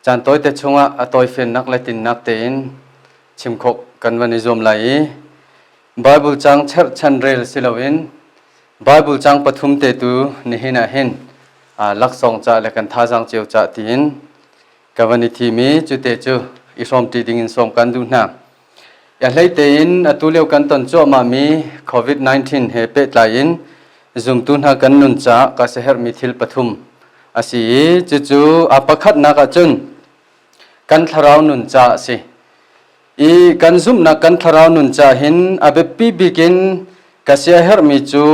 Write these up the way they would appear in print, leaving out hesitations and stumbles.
Caan tawite chungah a tawifiannak le tinnak tein chim khawh kan van i zuam lai i Bible caang cherhchan rel si loin Bible caang pathum te tu nihin ah hin laksawng ca le kan thazaang cio ca tiin ka van i thim i cute cu i hrawmṭi ding in sawm kan duh hna. A hlei tein atu lio kan ton cuahmahmi COVID-19 he pehtlai in zumtu hna kan nun caah ka siaherhmi thil pathum a si i cucu a pakhatnak ahcun kan thlarau nun caah a si. I kan zumhnak kan thlarau nun caah hin a biapi bik in ka siaherhmi cu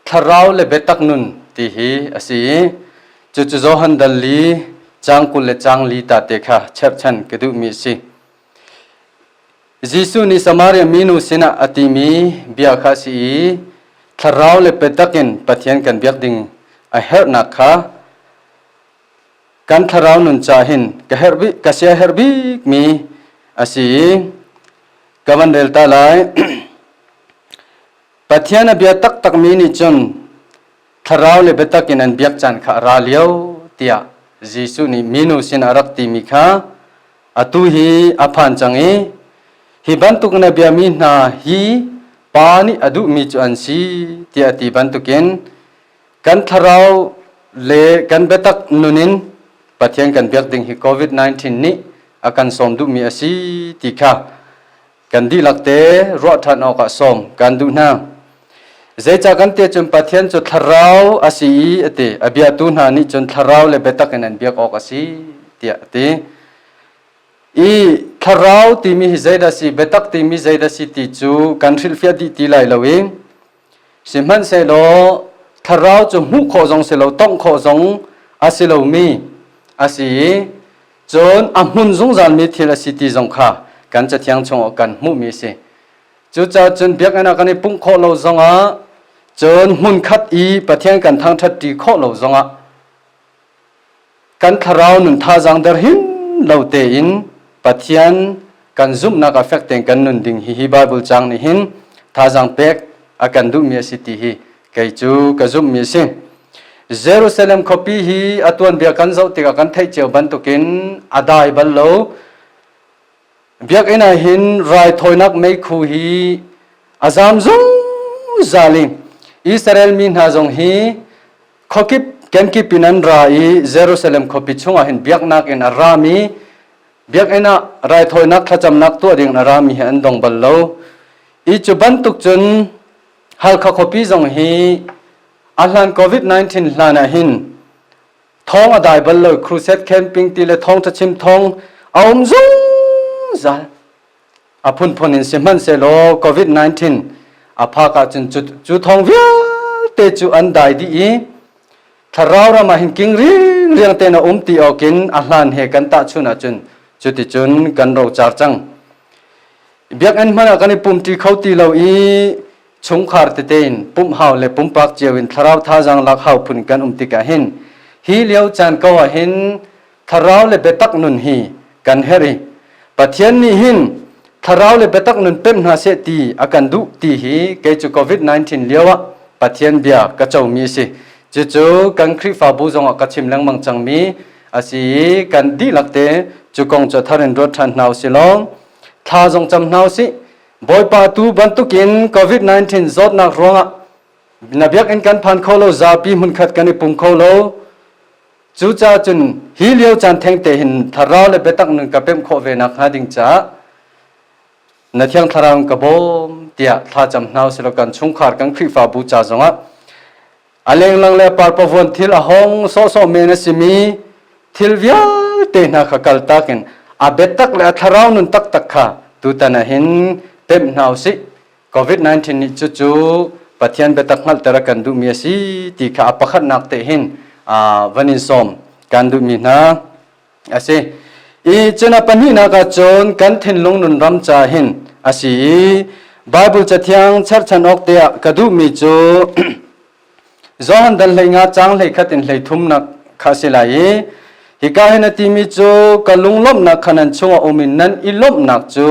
thlarau le biatak nun ti hi a si i cucu Johan dal li caang 20 le caang li ta te kha cherhchan ka duhmi a si. Jesuh nih Samaria minu sinah a timi bia kha a si i thlarau le biatak in Pathian kan biak ding a herhnak kha kan thlarau nun ca hin ka herh bik ka sia herh bikmi a si i ka van rel ta lai. Pathian a bia taktakmi nih cun thlarau le biatak in an biak caan kha a ra lio tiah Jesuh nih minu sinah a rak timi kha atu hi a phan cang i hi bantuk na biami hna hi Pa nih a duhmi cu an si tiah a ti bantukin kan thlarau le kan biatak nun in Pathian kan biak ding hi COVID-19 nih a kan sawm duhmi a si ti kha kan dihlak te ruah ṭhan awkah sawm kan duh hna. Zeicah kan ti cun Pathian cu thlarau a si i a ti. A biatu hna nih cun thlarau le biatak in an biak awk a si tiah a ti. I thlarau timi hi zeidah si, biatak timi zeidah si ti cu kan hrilhfiah dih ti lai lo i sihmanhsehlaw thlarau cu hmuh khawh zong si lo, tongh khawh zong a si lomi a si i Cun a hmun zungzalmi thil a si ti zong kha kan Cathiang chungah kan hmuhmi a si. Cucaah cun biakinn ah kan i pumh khawh lo zongah cun hmunkhat i Pathian kan thangṭhatṭi khawh lo zongah kan thlarau nun thazaang der hin lo tein Pathian kan zumhnak ah fek tein kan nun ding hi hi Bible caang nih hin thazaang pek a kan duhmi a si ti hi kei cu ka zumhmi a si. Jerusalem khuapi hi a tuanbia kan zoh tikah kan theih cio bantukin a dai bal lo. Biakinn ah hin raithawinak meikhu hi a zam zungzal i Israel mi hna zong hi khuakip kenkip in an ra i Jerusalem khuapi chungah hin biaknak in a rami biakinn ah raithawinak thlacamnak tuah ding in a rami hi an dong bal lo. I cu bantuk cun Halkha khuapi zong hi A hlan COVID-19 hlan ah hin thawng a dai bal lo crusade camping ti le thawngṭha chim thawng a um zungzal. A phunphun in sihmanhsehlaw COVID-19 a phak ahcun cu, cu thawng vialte cu an dai dih i thlarau ram ah hin king riangriang tein a um ti awkin a hlan he kan tahchun ahcun cuticun kan rocar cang. Biakinn hmanh ah kan i pumṭi kho ti lo i chungkhar tete in pumh hau le pumpak cio in thlarau thazaang lak hau phun kan um tikah hin hi lio caan ko ah hin thlarau le biatak nun hi kan herh i Pathian nih hin thlarau le biatak nun pemh hna seh ti a kan duh ti hi kei cu COVID-19 lio ah Pathian bia ka comi a si. Cucu kan Khrihfabu zongah ka chim lengmang cangmi a si i kan dihlak te cu kong cu thar in ruat ṭhan hna usih law thla zong cam hna usih. Bawipa tu bantukin COVID-19 zawtnak ruangah na biakinn kan phan kho lo, zapi hmunkhat kan i pum kho lo. Cucaah cun hi lio caan thengte hin thlarau le biatak nun ka pemh khawh ve nakhnga ding caah na thiang thlarau in ka bawm tiah thlacam hna usih law kan chungkhar kan Khrihfabu ca zongah A lenglang le parpavuan thil a hong sawhsawh men a simi thil vialte hna kha kaltak in a biatak le a thlarau nun taktak kha tutan ah hin pemh hna usih. COVID-19 nih cucu Pathian biatak hngalhter a kan duhmi a si ti kha a pakhatnak te hin van in sawm kan duhmi hna a si. I cun a pahnihnak ah cun kan thinlung nun ram ca hin a si i Bible cathiang cherhchan awk te ah ka duhmi cu Johan dal 15 caang 11 in 33nak kha a si lai i hika hin a timi cu ka lunglawmhnak kha nan chungah um in nan i lawmhnak cu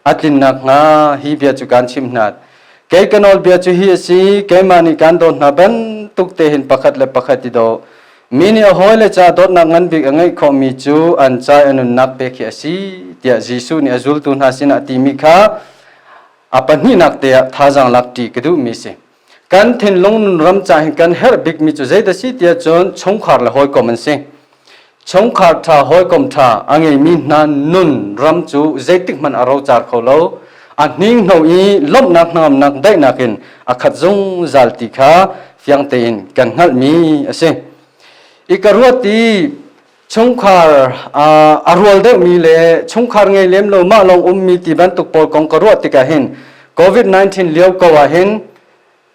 a tlin nakhnga hi bia cu kaan chimh hna. Kei ka nawlbia cu hi a si, keimah nih kaan dawt hna bantuk te hin pakhat le pakhat i daw. Mi nih a hawile ca dawtnak ngan bik a ngeih khawhmi cu an ca i a nunnak pek hi a si tiah Jesuh nih a zultu hna sinah a timi kha a pahnihnak te ah thazaang lak ṭi ka duhmi a si. Kan thinlung nunram ca hin kan herh bikmi cu zeidah si tiah cun chungkhar le hawikom an si. Chungkhar ṭha hawikom ṭha a ngeimi hna nun ram cu zeitik hmanh a rocar kho lo. A hninghno i lawmhnak hnangamnak daihnak in a khat zungzal ti kha fiang tein kan hngalhmi a si. I ka ruat i chungkhar a rual deuhmi le chungkhar ngei lem lo mah lawng ummi ti bantuk pawl kong ka ruah tikah hin COVID-19 lio ko ah hin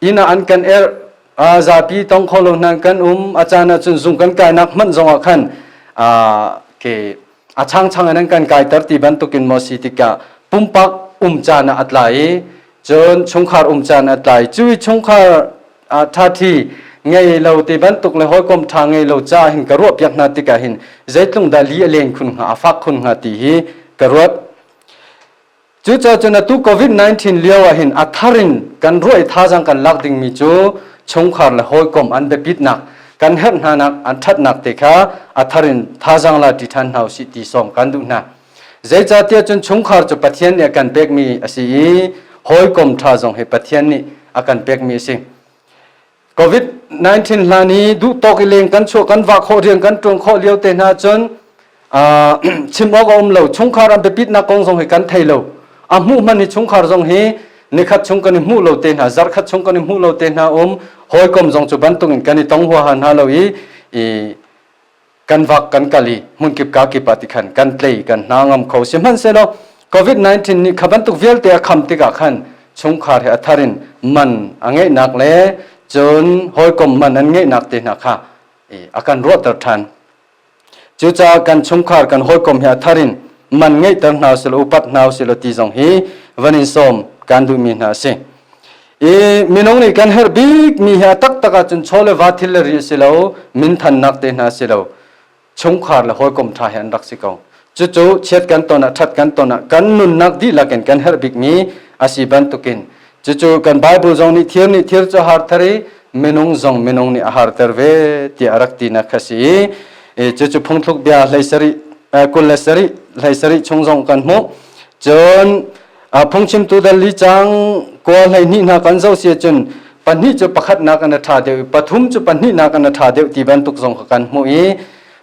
inn ah an kan erh zapi tong kho lo hna kan um a caan ah cun zung kan kainak hmanh zong ah khan ke a changchang in an kan kaiter ti bantukin maw si tikah pumpak um caan ah a tla i cun chungkhar um caan a tlai cu i chungkhar ṭhaṭhi ngei lo ti bantuk le hawikom ṭha ngei lo ca hin ka ruah piak hna tikah hin zeitlung dah li a len khun hnga a fak khun hnga ti hi ka ruat. Cucaah cun atu COVID-19 lio ah hin a thar in kan ruah i thazaang kan lak dingmi cu chungkhar le hawikom an biapitnak kan herh hnanak an ṭhatnak te kha a thar in thazaang la ṭi ṭhan hna usih ti sawm kan duh hna. Zeicahtiah cun chungkhar cu Pathian nih a kan pekmi a si i hawikom ṭha zong hi Pathian nih a kan pekmi a si. COVID-19 hlan i duh tawk i leng kan chuah kan vah khawh rian kan ṭuan khawh lio te hna cun chim awk a um lo chungkhar an biapitnak kong zong hi kan thei lo a hmuh hman hi chungkhar zong hi nikhat chung kan i hmuh lo te hna zarkhat chung kan i hmuh lo te hna um hawikom zong cu bantuk in kan i tong huaha hna lo i kan vak kan kal i hmunkip ka kip ah tikhan kan tlei kan hna ngam kho sihmanhsehlaw COVID-19 nih kha bantuk vialte a kham tikah khan chungkhar he a thar in man a ngeihnak le cun hawikom man an ngeihnak te hna kha a kan ruahter ṭhan. Cucaah kan chungkhar kan hawikom he a thar in man ngeihter hna usih upat hna usih ti zong hi van in sawm kan duhmi hna a si. I minung nih kan herh bikmi hi a taktak ahcun chaw le va thil le ri a si lo, minthannak te hna a si lo. Chungkhar le hawikom ṭha hi an rak si ko. Cucu chiat kan ton ah ṭhat kan ton ah kan nunnak dihlak in kan herh bikmi a si bantukin cucu kan Bible zong nih thir nih thir cu a harter i minung zong minung nih a harter ve tiah a rak tinak kha si i cucu phungthluk bia hlei sarih 27 hlei sarih chung zong kan hmuh. Cun Phungchimtu dal li cang kawl 12 hna kan zoh si ahcun pahnih cu pakhatnak in a ṭha deuh i pathum cu pahnihnak in a ṭha deuh ti bantuk zong kha kan hmuh i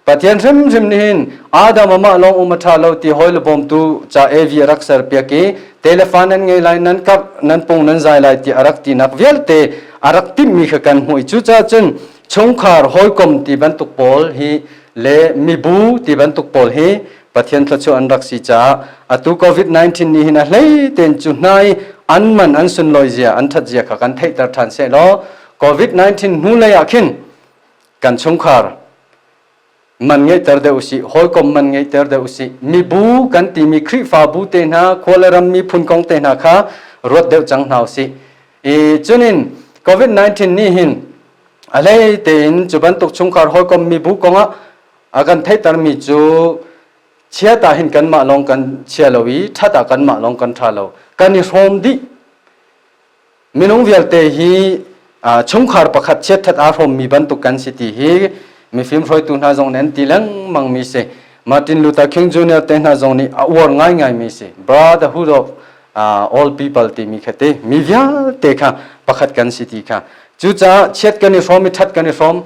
Pathian hrimhrim nih hin Adam amah lawng um a ṭha lo ti hawi le bawmtu ca Evi a rak serpiak i telefa nan ngei lai nan karh nan pung nan zai lai ti a rak tinak vialte a rak timhmi kha kan hmuh i cucaah cun chungkhar hawikom ti bantuk pawl hi le mibu ti bantuk pawl hi Pathian thluachuah an rak si caah atu COVID-19 nih hin a hlei tein cu hna i an man an sunlawi zia an ṭhat zia kha kan theihter ṭhan sehlaw COVID-19 hnulei ah khin kan chungkhar man ngeihter deuh usih hawikom man ngeihter deuh usih mibu kan timi Khrihfabu te hna khua le ram miphun kong te hna kha ruat deuh cang hna usih i cunin COVID-19 nih hin a hlei tein cu bantuk chungkhar hawikom mibu kongah A kan theihtermi cu chiat ah hin kanmah lawng kan chia lo i ṭhat ah kanmah lawng kan ṭha lo. Kan i hrawm dih. Minung vialte hi chungkhar pakhat chiatṭhat aa hrawmmi bantuk kan si ti hi mifim hruaitu hna zong nih an ti lengmangmi si. Martin Luther King Jr. te hna zong nih a uar ngaingaimi si. Brotherhood of all people timi kha ti mi vialte kha pakhat kan si ti kha. Cucaah chiat kan i hrawm i ṭhat kan i hrawm.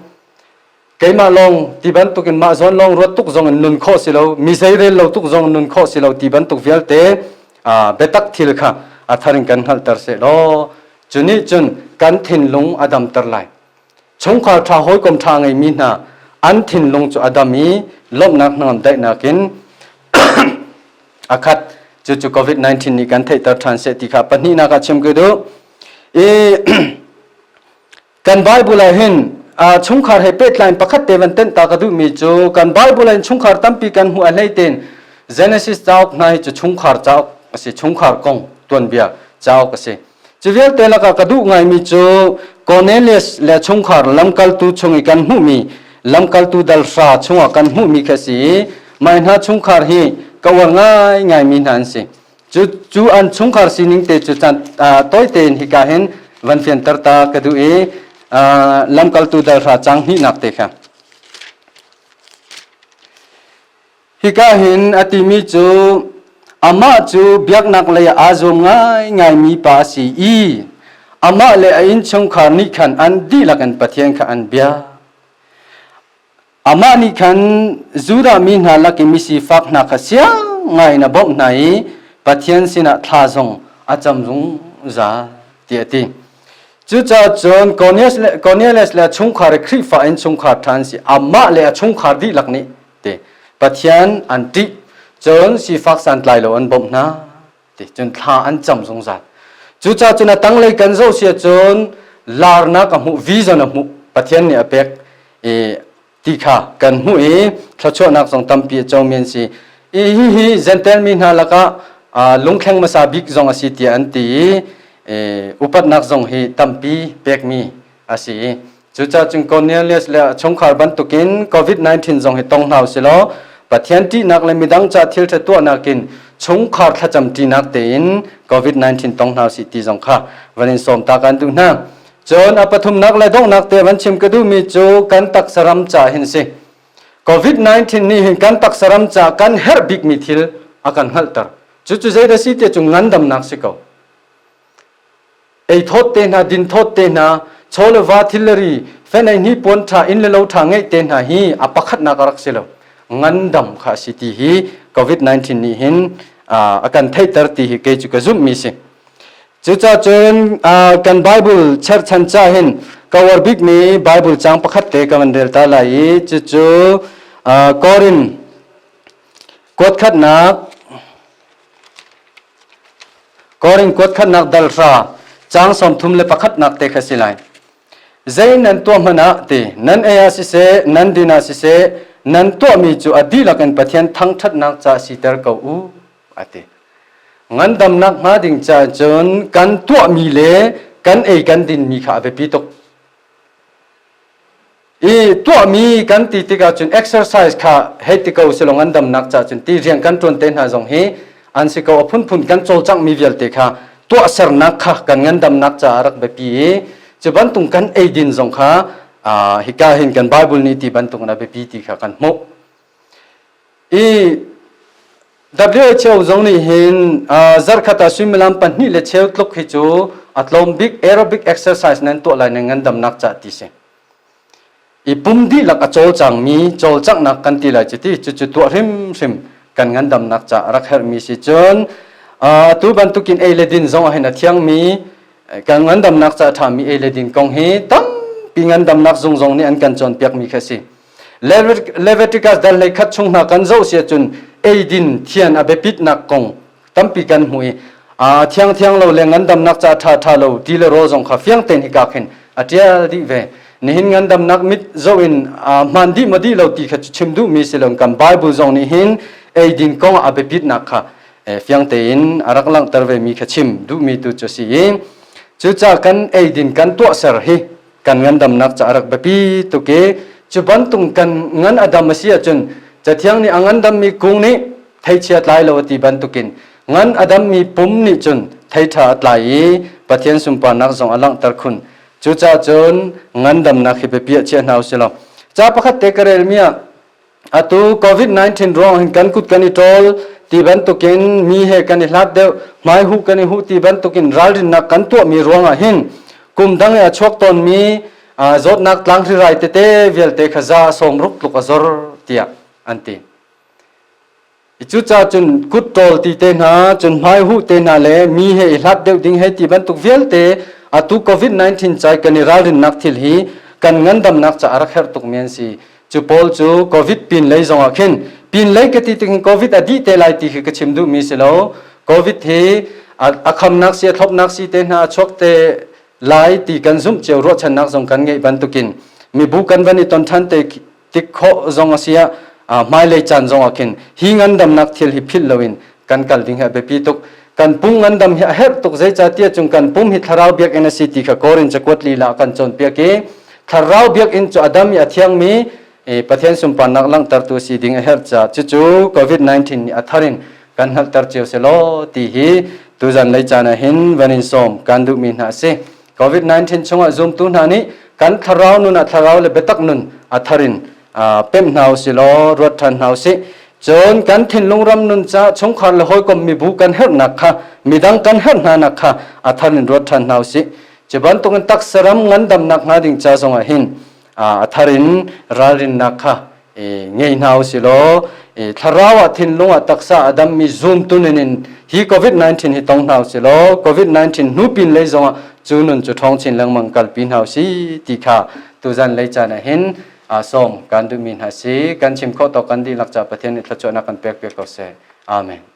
Keimah lawng ti bantukin mah zawn lawng ruat tuk zong in nun khawh si lo, mi zeirel lo tuk zong nun khawh si lo ti bantuk vialte biatak thil kha a thar in kan hngalhter seh law cu nih cun kan thinlung a damter lai. Chungkhar ṭha hawikom ṭha ngeimi hna an thinlung cu a dam i lawmhnak hnangam daihnak in a khat. Cucu COVID-19 nih kan theihter ṭhan seh ti kha pahnihnak ah chim ka duh. I Kan Bible ah hin chungkhar he pehtlai pakhat te van tenh ta ka duhmi cu kan Bible ah hin chungkhar tampi kan hmuh a hlei tein Genesis cauk hna hi cu chungkhar cauk a si chungkhar kong tuanbia cauk a si. Cu vialte lakah ka duh ngaimi cu Cornelius le chungkhar lamkaltu chung i kan hmuhmi lamkaltu dal hra chungah kan hmuhmi khi a si i mai hna chungkhar hi ka uar ngaingaimi hna an si. Cu, cu an chungkhar sining te cu caan tawi tein hika hin van fianter ta ka duh i lamkaltu dal hra cang hnihnak te kha. Hika hin a timi cu amah cu biaknak lei ah aa zuam ngaingaimi pa a si i amah le a innchungkhar nih khan an dihlak in Pathian kha an biak. Amah nih khan Judah mi hna lak i misifak hna kha siang ngaiin a bawmh hna i Pathian sinah thla zong a cam zungzal tiah a ti. Cucaah cun Cornelius le a chungkhar i Khrihfa innchungkhar ṭha an si. Amah le a chungkhar dihlak nih ti Pathian an ṭih. Cun sifak santlai lo an bawmh hna. Ti cun thla an cam zungzal. Cucaah cun a tanglei kan zoh si ahcun larnak a hmuh, vision a hmuh, Pathian nih a pek i ti kha kan hmuh i thluachuahnak zong tampi a comi an si. I hihi Jentail mi hna lakah lungthleng hmasa bik zong a si tiah an ti i upatnak zong hi tampi pekmi a si i cucaah cun Cornelius le a chungkhar bantukin COVID-19 zong hi tong hna usih law Pathian ṭihnak le midang ca thil ṭha tuahnak in chungkhar thlacam ṭinak tein COVID-19 tong hna usih ti zong kha van in sawm ta kan duh hna. Cun a pathumnak le donghnak te van chim ka duhmi cu kan taksa ram ca hin si. COVID-19 nih hin kan taksa ram ca kan herh bikmi thil a kan hngalhter. Cucu zeidah si ti cu ngandamnak si ko. Ei thawt te hna, din thawt te hna, chaw le va thil le ri, fenei hni puan ṭha, inn le lo ṭha ngeih te hna hi a pakhatnak a rak si lo. Ngandam kha a si ti hi COVID-19 nih hin a kan theihter ti hi kei cu ka zumhmi si. Cucaah cun kan Bible cherhchan ca hin ka uar bikmi Bible caang pakhat te ka van rel ta lai i cucu Korin kuatkhatnak Korin kuatkhatnak dal hra caang 31nak te kha si lai. Zei nan tuah hmanh ah ti nan ei ah siseh nan din ah siseh nan tuahmi cu a dihlak in Pathian thangṭhatnak ca siter ko u a ti. Ngandamnak hnga ding caah cun kan tuahmi le kan ei kan dinmi kha a biapi tuk. I tuahmi kan ti tikah cun exercise kha hei ti ko silaw ngandamnak caah cun ti rian kan ṭuan te hna zong hi an si ko a phunphun kan cawlcanghmi vialte kha tuahsernak kha kan ngandamnak caah a rak biapi i cu bantuk kan eidin zong kha hika hin kan Bible nih ti bantuk in a biapi ti kha kan hmuh. I WHO zong nih hin zarkhat ah suimilam pahnih le cheu tluk hi cu a tlawm bik aerobic exercise nan tuah lai nan ngandamnak ca ti si. I pum dihlak a cawlcangmi cawlcanghnak kan ti lai cuti cucu tuah hrimhrim kan ngandamnak ca a rak herhmi si cun atu bantukin ei le din zong ah hin a thiangmi kan ngandamnak ca a ṭhami ei le din kong hi tampi ngandamnak zung zong nih an kan cawnpiakmi kha si. Leviticus dal hlei khat chung hna kan zoh si ahcun eidin thian a biapitnak kong tampi kan hmu i thiang thiang lo le ngandamnak ca ṭha ṭha lo ti le rawl zong kha fiang tein hika khin a ṭial dih ve. Nihin ngandamnak mit zoh in hmaan dih maw dih lo ti kha chim duhmi si lo kan Bible zong nih hin eidin kong a biapitnak kha fiang tein a rak langhter vemi kha chim duhmi tu cu si i cucaah kan eidin kan tuahser hi kan ngandamnak ca a rak biapi tuk i cu bantuk kan ngan a dam a si ahcun Cathiang nih a ngandammi kung nih theichia tlai lo a ti bantukin ngan a dammi pum nih cun thei ṭha a tlai i Pathian sunparnak zong a langhter khun. Cucaah cun ngandamnak hi biapi ah chia hna usih law ca pakhat te ka relmi ah Atu COVID-19 ruang hin kan kut kan i ṭawl ti bantukin mi he kan i hlat deuh, hmaihuh kan i huh ti bantukin ralrinnak kan tuahmi ruangah hin kum dang i a chuak tawnmi zawtnak tlanghrirai tete vialte kha za 60 tluk a zor tiah an ti. Cucaah cun kut ṭawl ti te hna, cun hmaihuh te hna le mi he i hlat deuh ding hei ti bantuk vialte atu COVID-19 ca i kan i ralrinnak thil hi kan ngandamnak caah a rak herh tukmi an si. Cu pawl cu COVID pin lei zong ah khin pin lei ka ti tik COVID a dih te lai ti khi ka chim duhmi si lo. COVID hi a khamnak si a thlopnak si te hna a chuak te lai ti kan zumh cio ruahchannak zong kan ngeih bantukin mibu kan van i ton ṭhan te tik khawh zong a si ah hmailei caan zong ah khin hi ngandamnak thil hi philh loin kan kal ding hi a biapi tuk. Kan pum ngandam hi a herh tuk zeicahtiah cun kan pum hi thlarau biakinn a si ti kha Korin cakuat lila a kan cawnpiak i thlarau biakinn cu a dam i a thiangmi Pathian sunparnak langhtertu si ding a herh caah cucu COVID-19 nih a thar in kan hngalhter cio selaw ti hi tuzan lei caan ah hin van in sawm kan duhmi hna a si. COVID-19 chungah zumtu hna nih kan thlarau nun ah thlarau le biatak nun a thar in pemh hna usih law ruat ṭhan hna usih. Cun kan thinlung ram nun ca chungkhar le hawikom mibu kan herhnak kha midang kan herh hnanak kha a thar in ruat ṭhan hna usih. Cu bantukin taksa ram ngandamnak hnga ding ca zongah hin a thar in ralrinnak kha ngei hna usih law thlarau ah thinlung ah taksa a dammi zumtu nun in hi COVID-19 hi tong hna usih law COVID-19 hnu pin lei zongah cu nun cu ṭhawng chin lengmang kalpi hna usih ti kha tuzan lei caan ah hin sawm kan duhmi hna si. Kan chim khawh tawk kan dihlak ca Pathian nih thluachuahnak kan pek piak ko seh. Amen.